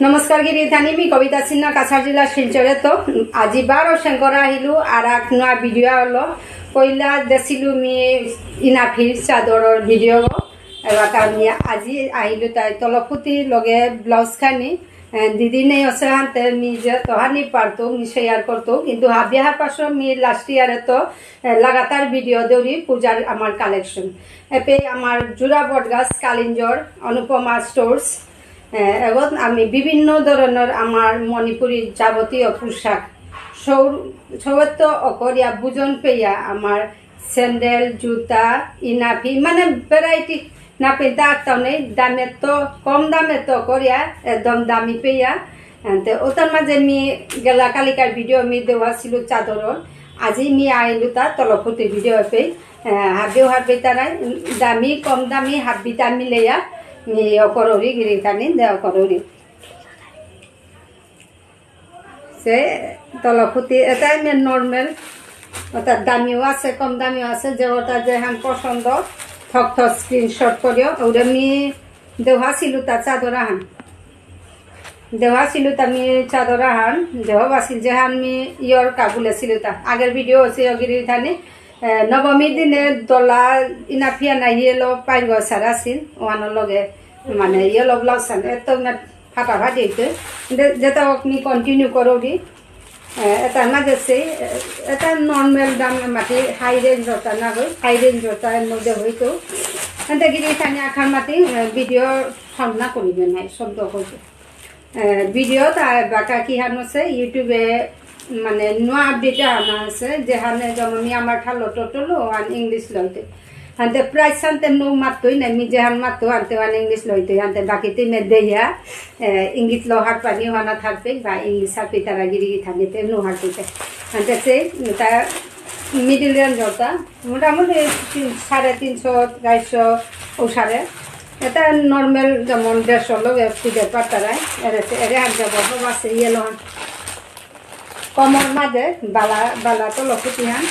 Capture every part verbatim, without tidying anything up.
নমস্কার গিরি গিথানি, মি কবিতা সিনহা, কাছাড় জেলা, শিলচরে। তো আজি বারো সেঙ্করা আহিলু আর এক নয়া ভিডিও হলো। পইলা দেসিলু মি ইনাফির চাদরর ভিডিও। এবার আমি আজি আহিলু তাই তলফুতি লগে ব্লাউজ খানি। এ, দিদি নেই অসে হানতে মি যে তহানি পারতো, মি শেয়ার করতো, কিন্তু হাবিয়াহার পাশে মি লাস্ট ইয়ারে তো, এ, লাগাতার ভিডিও দৌড়ি পূজার আমার কালেকশন। এপে আমার জোড়া বটগাছ কালিঞ্জর, অনুপমা স্টোর্স, এ, এবং আমি বিভিন্ন ধরনের আমার মণিপুরি যাবতীয় পোশাক, সৌ-, সৌত্ব অকরিয়া বুজন পেয়া আমার স্যান্ডেল, জুতা, ইনাফি, মানে ভ্যারাইটি না পেতা একটাও নেই। দামে তো, কম দামে তো করিয়া, একদম দামি পেয়া। আনতে ওটার মাঝে মি গেলা কালিকার ভিডিও মি দেওয়া ছিল চাদরর। আজি মি আইলু তা তলফুতি ভিডিও পে। আহ, হাবিও হাবি তারাই দামি, কম দামি, হাবি দামি লেয়া মি অকররি গিরি গিথানি দে অকররি। সে তলফুতি, এটা এমনি নর্মাল, ওটা দামিও আছে, কম দামিও আছে, যে ওটা যেহান পছন্দ, থক থক স্ক্রিনশট করিও। ওরে মি দেওয়া ছিল তা চাদর আহান, দেওয়া ছিল তা মি চাদর আহান, দেওয়া আছিল যেহান মি ইয়র কাবুলে ছিল তা। আগের ভিডিও আছে অগিরি গিথানি, এ, নবমীর দিনে দলা ইনাফিয়া না ইয়েলো পাইরগ সারা আছিল, ওয়ানোর লগে, মানে, ইয়েলো ব্লাউজ আন, এত না ফাটাফাটি হইতে, দে-, যেটা আপনি কন্টিনিউ করো দি, এ, এটা মাঝে সেই, এ, এটা নর্মাল দাম মাটি হাই রেঞ্জ ওটা না হয়, হাই রেঞ্জ ওটা এর মধ্যে হইতো। এতে গিরি গিথানি আখান মাটি, এ, ভিডিও সামনা করিবে নাই, শব্দ হইতো। এ, ভিডিও তা বাকা কি হান আছে, YouTube-এ মানে, নুয়া আপডেট আনা আছে, যেহানে যেমন মি আমার ঠারলো টোটোলো, ওহান ইংলিশ লইতে। হানতে প্রাইস হানতে নো মাততই না, মি যেহান মাততো, হানতে ওহান ইংলিশ লইতে, হানতে বাকি তে মে দেহিয়া, এ, ইঙ্গিত লো হারপানি, ওহানা থাকবে, বা ইংলিশ হারপি তারা গিরি গিথানিতে নো হারপিতে। হানতে সে, তা মিডল রেঞ্জ ওটা, মোটামুটি তিন, সাড়ে তিনশো, চারশো, ও সাড়ে। এটা নর্মাল যেমন দেড়শো লোক একটু ব্যাপার তারাই, এর আছে, এর হাত যাব, বাবা সে ইয়ে লোহান। কমর মাঝে বালা, বালা তলফুতি হান,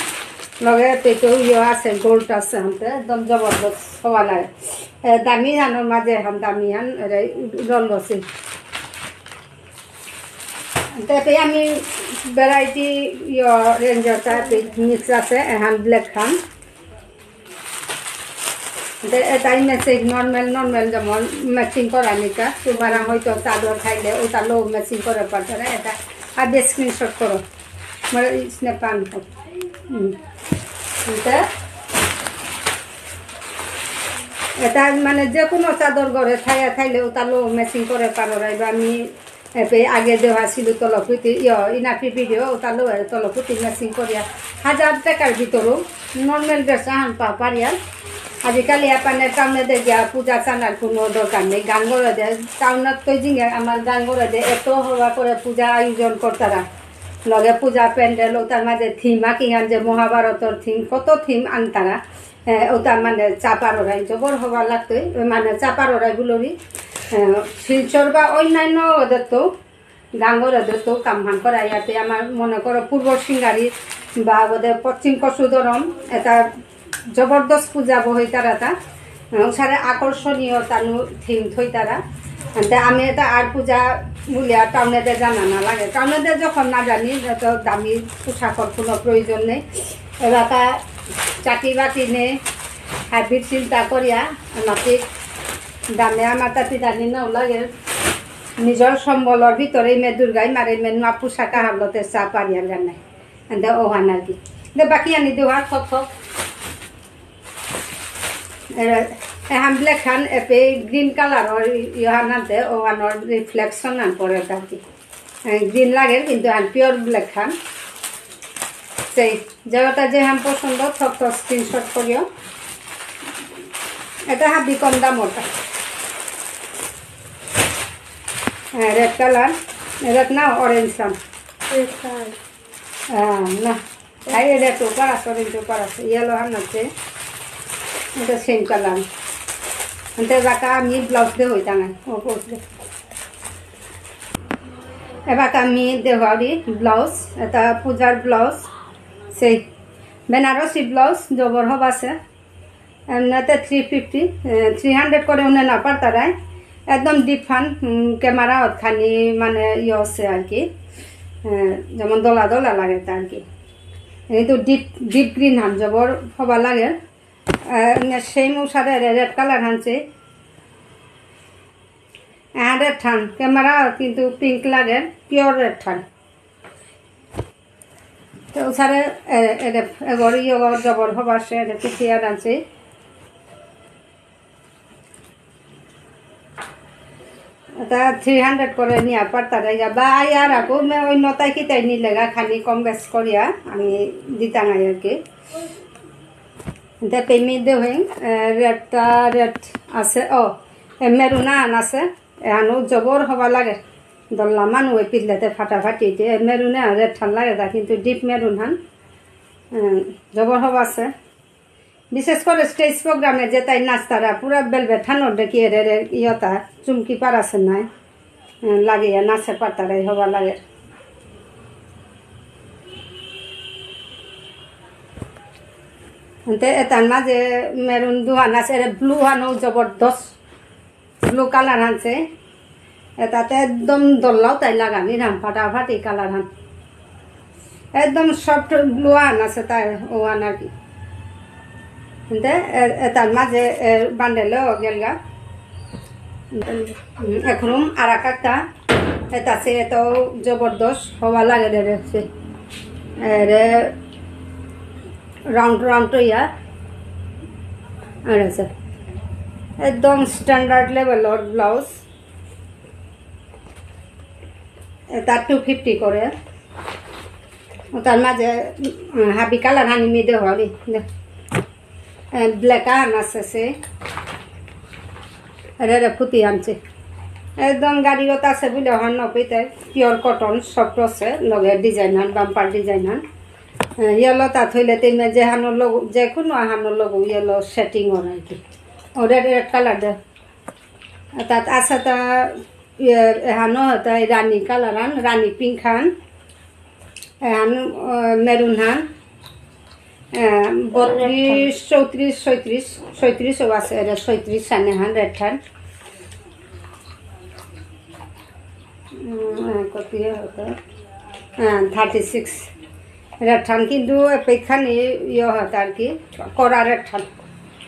লগে পেটেও ইয়ে আছে, গোল্ড আছে হানতে, একদম জবরদস্ত হওয়া লাগে। এ, দামি হানোর মাঝে হান, দামি হান, এর রল আছে। তাতে আমি ভ্যারাইটি ইয়ে রেঞ্জ আছে, মিক্স আছে, এহান ব্ল্যাক হান। দে, এটাই ম্যাচিং, নর্মাল, নর্মাল যেমন ম্যাচিং করা নিকা। তোমার হয়তো চাদর খাইলে ওটা লো ম্যাচিং করে পারবে না, এটা আগে স্ক্রিনশট করো। মানে, স্ন্যাপ আন করো। হুম। এটা, এটা মানে যে কোনো চাদর ঘরে থাইয়া থাইলে ওটা লো ম্যাচিং করে পারো, রাইবা আমি এপে আগে দেওয়া ছিল তলফুতি, ইয়, ইনাফি ভিডিও, ওটা লো তলফুতি ম্যাচিং করিয়া। হাজার টাকার ভিতরেও নর্মাল ড্রেস আহান পা পারিয়া। আজিকালি আপানে টাউনে দে গিয়া পূজা চানার কোনো দরকার নেই। গাঙ্গরে দে, টাউনত তো জিঙে আমার গাঙ্গরে দে এত হওয়া করে পূজা আয়োজন করতারা। লগে পূজা প্যান্ডেল, ওটার মাঝে থিম আকিহান যে মহাভারতর থিম, কত থিম আনতারা। এ, ওটা মানে চাপার ওরাই জবর হবা লাগতই, মানে চাপার ওরাই বুলরি। এ, শিলচর বা অন্যান্য ওদের তো, গাঙ্গর ওদের তো কামহান করা। ইয়াতে আমার মনে করো পূর্ব সিঙ্গারি বা ওদের পশ্চিম কচুদরম, এটা জবরদস্ত পূজা বই তারা তা। এ, সারে আকর্ষণীয় তানু থিম থই তারা। আনতে আমি এটা আর পূজা বুলিয়া টাউনেতে জানা না লাগে। টাউনেতে যখন না জানি, তো দামি পোশাকর কোনো প্রয়োজন নেই। এলাকা চাকরি বাকরি নেই, হাবির চিন্তা করিয়া আমাকে দামে আমার তাতে জানি না লাগে। নিজের সম্বলর ভিতরে মে দুর্গাই মারে মে নোয়া পোশাক আহারলতে চা পারিয়া জানে। এন্দে ওহান আর কি। দে বাকি আনি দেওয়া থক থক। এরা, এহান ব্ল্যাক হান এপে গ্রিন কালার ওর ইহান আনতে ওহানোর রিফ্লেকশন আন পরে আর কি। এ, গ্রিন লাগে কিন্তু আন পিওর ব্ল্যাক হান। সেই, যেটা যে হান পছন্দ, থক থক স্ক্রিনশট করিও। এটা হাবি কম দাম ওটা। হ্যাঁ, রেড কালার, রেড না, অরেঞ্জ কালার। Red colour. আহ, না। আই, এটা তো পার আছে, অরেঞ্জ তো পার আছে। ইয়েলো হান আছে। এটা সেম কালার। এটা বাকা আমি ব্লাউজ দে হইতাম না। ও, ব্লাউজ দে। এবার আমি দেহারি ব্লাউজ, এটা পূজার ব্লাউজ। সেই বেনারসি ব্লাউজ, জবর হব আছে। এমনিতে থ্রি ফিফটি, এ, থ্রি হান্ড্রেড করে উনি না পারতারাই। একদম ডিপ হান, উম, ক্যামেরা খানি মানে ইয়ে আছে আর কি, আহ, যেমন দলা দলা লাগে তা আর কি। কিন্তু ডিপ, ডিপ গ্রিন হান জবর হবা লাগে। আহ, সেম উসারে রেড কালার হানছে। আহ, রেড হান, ক্যামেরা কিন্তু পিঙ্ক লাগে, পিওর রেড হান। তো উসারে, এ, এ, এগর ইয়ে জবর হবা সে, এ, পিছিয়ে আনছে। এটা থ্রি হান্ড্রেড করে নিয়া পারতারা ইয়া, বা আই আর আকো মে অন্য তাই কি তাই নিলেগা খালি কম বেশ করিয়া আমি দিতাম আই আর কি। দে পেমি দে হইং, এ, রেডটা রেড আছে, ও, এ, মেরুন আন আছে, এ, আনো জবর হবা লাগে। দল্লা মানু ওই পিছলেতে ফাটাফাটি, এ, মেরুনে আর রেড ঠান লাগে তা, কিন্তু ডিপ মেরুন হান, এ, জবর হবা আছে। বিশেষ করে স্টেজ প্রোগ্রামে যে তাই নাচতারা পুরা বেলভেট হানোর দেখি এরে রে ইয়তা চুমকি পার আছে নাই, উম, লাগিয়া নাচে পারতারাই হবা লাগে। এতে এতার মাঝে মেরুন দুহান আছে, এরে ব্লু হানও জবরদস্ত। ব্লু কালার হানছে। এটাতে একদম দল্লাও তাই লাগানি রাম ফাটাফাটি কালার হান। একদম সফট ব্লু আন আছে তাই ও আন আর কি। এতে এ-, এটার মাঝে এ, বান্ডেলও গেলগা। উম, এখন আর এক একটা। এটা সে এত জবরদস্ত হওয়া লাগে রে সে। এরে রাউন্ড রাউন্ড ইয়া। আর আছে। একদম স্ট্যান্ডার্ড লেভেলর ব্লাউজ। এটা টু ফিফটি করে। ওটার মাঝে, উম, হাবি কালার হানি মিদে হরি। দে। এ, ব্ল্যাক আন আছে সে। এরে রে ফুটি আনছে। একদম গাড়ি ওটা আছে বুলে হন নপিতে। পিওর কটন, সফট আছে। লগে ডিজাইন হান, বাম্পার ডিজাইন হান। এ, ইয়েলো তা থইলে তিন যে হানো লোগো, যে কোনো হানো লোগো ইয়েলো সেটিং ওর আর কি। ওরে রেড কালার দে। তাত আছে তা, ইয়ে, এহানো হতা রানী কালার হান, রানী পিঙ্ক হান, এহান, আহ, মেরুন হান, আহ, বত্রিশ, চৌত্রিশ, ছয়ত্রিশ, ছয়ত্রিশ ও আছে, এরে ছয়ত্রিশ হান এহান রেড হান। উম, আহ, কত ইয়ে হতো? আহ, থার্টি সিক্স। রেড হান কিন্তু এপেক্ষানি ইয়ে হতো আর কি, কড়া রেড হান।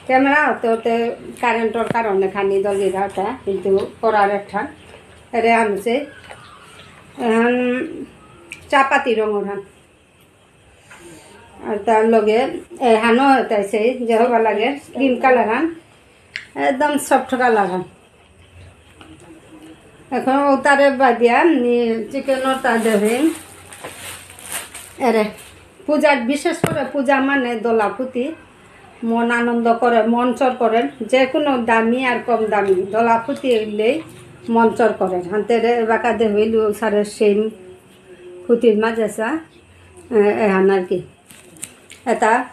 ক্যামেরা হতে হতে কারেন্টর কারণে খানি দলিরা হতা, কিন্তু কড়া রেড হান। এরে আনছে। এখন চাপাতি রঙর হান। আর তার লগে এহানো হতাইছে যে হবা লাগে ক্রিম কালার হান। একদম সফট কালার হান। এখন ওতারে বাদিয়া নি চিকেন ওতা দেবেন। এরে পূজার, বিশেষ করে পূজা মানে দোলা ফুতি মন আনন্দ করে, মন চর করে, যে কোনো দামি আর কম দামি দোলা ফুতি হইলেই মন চর করে। হাতে রে এবাকা দেবেলু সারে সেম ফুতির মাঝে সা, এ, এহান আর কি। এটা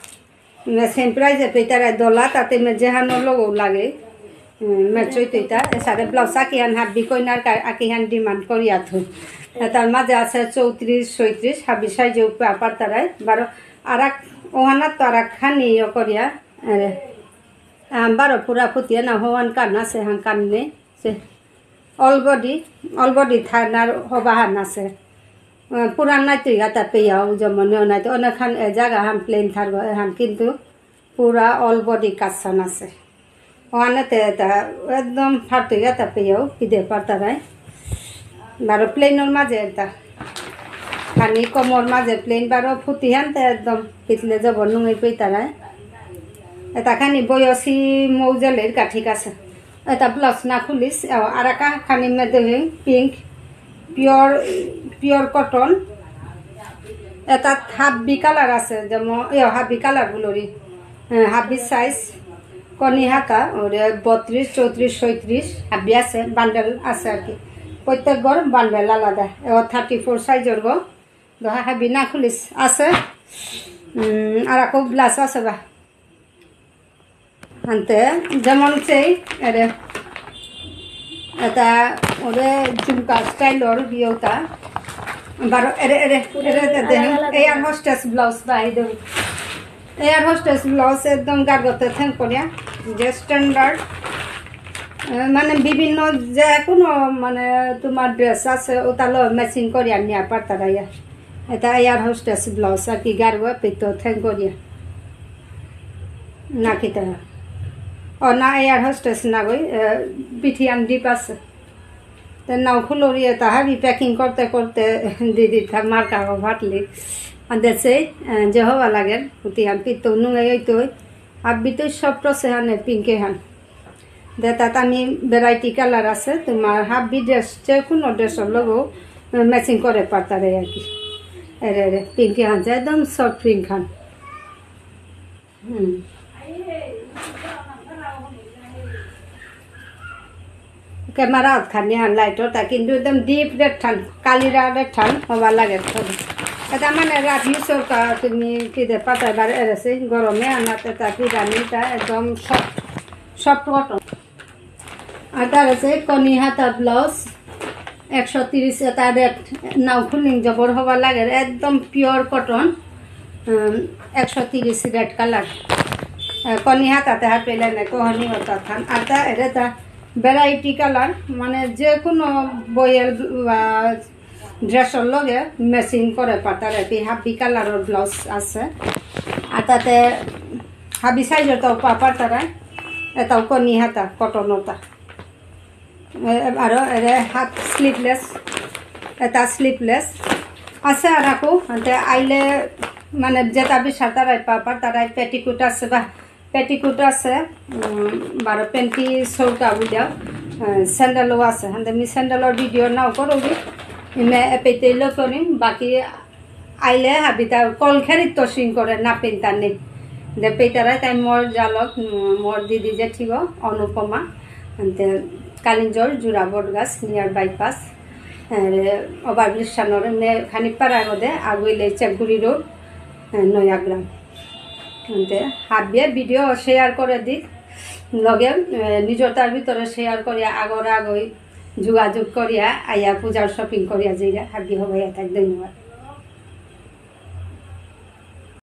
সেম প্রাইসে পেইতারা দোলা, তাতে মে যেহানো লোগো লাগে, উম, ম্যাচ হইতে এটা। এসারে ব্লাউজ আকিহান হাবি কইনার কা-, আকিহান ডিমান্ড করিয়া থই। এটার মাঝে আছে চৌত্রিশ, ছয়ত্রিশ, হাবি সাইজে উপরে আপার তারাই। বারো আর এক, ওহানাত তো আর এক খানি ইয়ে করিয়া, আরে, আম, বারো পুরা ফুটিয়ে না হওয়ান কান আছে, হান কান নেই। সে, all body, all body থানার হবাহান আছে। আহ, পুরান নাই তুই গাতা পেয়াও, যেমন নাই তো অনেকখান এ জায়গা হান প্লেন থাকবো, এহান কিন্তু পুরা all body কাজ হান আছে। ওখানে তে এটা একদম ফাটে গাতা পেয়াও, কি দে পারতা নাই। বারো প্লেনর মাঝে এটা। খানি কমর মাঝে প্লেন বারো ফুটি হান তে একদম পিছলে যাব নুঙে পেইতা নাই। এটা খানি বয়সী মৌজালের কা ঠিক আছে। এটা ব্লাউজ না খুলিস, এও, আর একা খানি মেদে পিঙ্ক, পিওর, পিওর কটন। এটা হাবি কালার আছে, যেমন, এও, হাবি কালার বুলরি, হ্যাঁ, হাবি সাইজ, কনি হাতা, ওরে বত্রিশ, চৌত্রিশ, ছয়ত্রিশ, হাবি আছে, বান্ডেল আছে আর কি। প্রত্যেক ঘর বান্ডেল আলাদা। এও থার্টি ফোর সাইজর গো, দহা হাবি না খুলিস আছে। উম, আর খুব ব্লাউজ আছে বা। আনতে যেমন সেই, এরে, এটা ওরে ঝুমকা স্টাইলর বিয়েটা। বারো, এরে, এরে, এরে, এরে, দেখেন, এয়ার হোস্টেস ব্লাউজ বাই দেব। এয়ার হোস্টেস ব্লাউজ একদম গাগতে থেন করিয়া, যে স্ট্যান্ডার্ড। এ, মানে বিভিন্ন যে কোনো মানে তোমার ড্রেস আছে, ওটা লো ম্যাচিং করিয়া নিয়া পারতারা ইয়া। এটা এয়ার হোস্টেস ব্লাউজ আর কি, গারুয়া পেতো থ্যাং করিয়া। না কিতা? ও না, এয়ার হোস্টেস না গই, এ, বিথিয়ান ডিপ আছে। তে নাও খুলরিয়া তা হাবি প্যাকিং করতে করতে দিদি তা মার কাগো ফাটলি। আন্দেসে, এ, যে হবা লাগের, উতি হান পিতো নুঙে ইতই। হাবি তো সব টসে হানে পিঙ্কে হান। দে তাত আমি ভ্যারাইটি কালার আছে, তোমার হাবি ড্রেস, যে কোনো ড্রেসর লগেও ম্যাচিং করে পারতারে আর কি। এরে, এরে, পিঙ্কি হান যে একদম সফট পিঙ্ক হান। হুম। ক্যামেরা খানি হান লাইটর তা কিন্তু একদম ডিপ রেড হান, কালিরা রেড হান হবা লাগে। এটা মানে রাত ইউজ করতা তুমি কি দে পাতা এবার এরেছে গরমে আনাতে তা কি জানি তা একদম সফট, সফট কটন। আর তার আছে কনি হাতা ব্লাউজ, একশো তিরিশ, এটা রেড, নাও খুলিং জবর হবা লাগে, একদম পিওর কটন, উম, একশো তিরিশ রেড কালার। আহ, কনি হাতাতে হাত পেলে না, কহনি হতা থান। আর তা, এটা তা ভ্যারাইটি কালার, মানে যে কোনো বইয়ের, আহ, ড্রেসর লগে ম্যাচিং করে পারতারা, এপি হাবি কালারর ব্লাউজ আছে। আর তাতে হাবি সাইজর তাও পা পারতারা, এটাও কনি হাতা, কটনর তা। এ, আরো এরে হাত স্লিভলেস, এটা স্লিভলেস আছে। আর আকো, আনতে আইলে মানে যেটা বিচারতারাই পা পারতারাই পেটিকোট আছে বা পেটিকোট আছে, উম, বারো পেন্টি সৌকা বুলিয়াও, আহ, স্যান্ডেলও আছে। হাতে মি স্যান্ডেলর ভিডিও নাও করবি, ইমে এপেইতেই লো করিম, বাকি আইলে হাবিতা কল খেরিত সিং করে না পেন্টার নেই। দে পেইতারাই তাই মোর জালক, উম, মোর দিদি যে ঠিক অনুপমা, আনতে কালিঞ্জর জোড়া বটগাছ নিয়ার বাইপাস, আহ, ওভারব্রিজ সানর নে খানি পাড়া গদে আগুইলে চেকগুড়ি রোড, আহ, নয়াগ্রাম। এতে হাবিয়ে ভিডিও শেয়ার করে দিক, লগে, এ, নিজর তার ভিতরে শেয়ার করিয়া আগর আগই যোগাযোগ করিয়া আইয়া পূজার শপিং করিয়া যাইগা। হাবি হবাই থাক, ধন্যবাদ।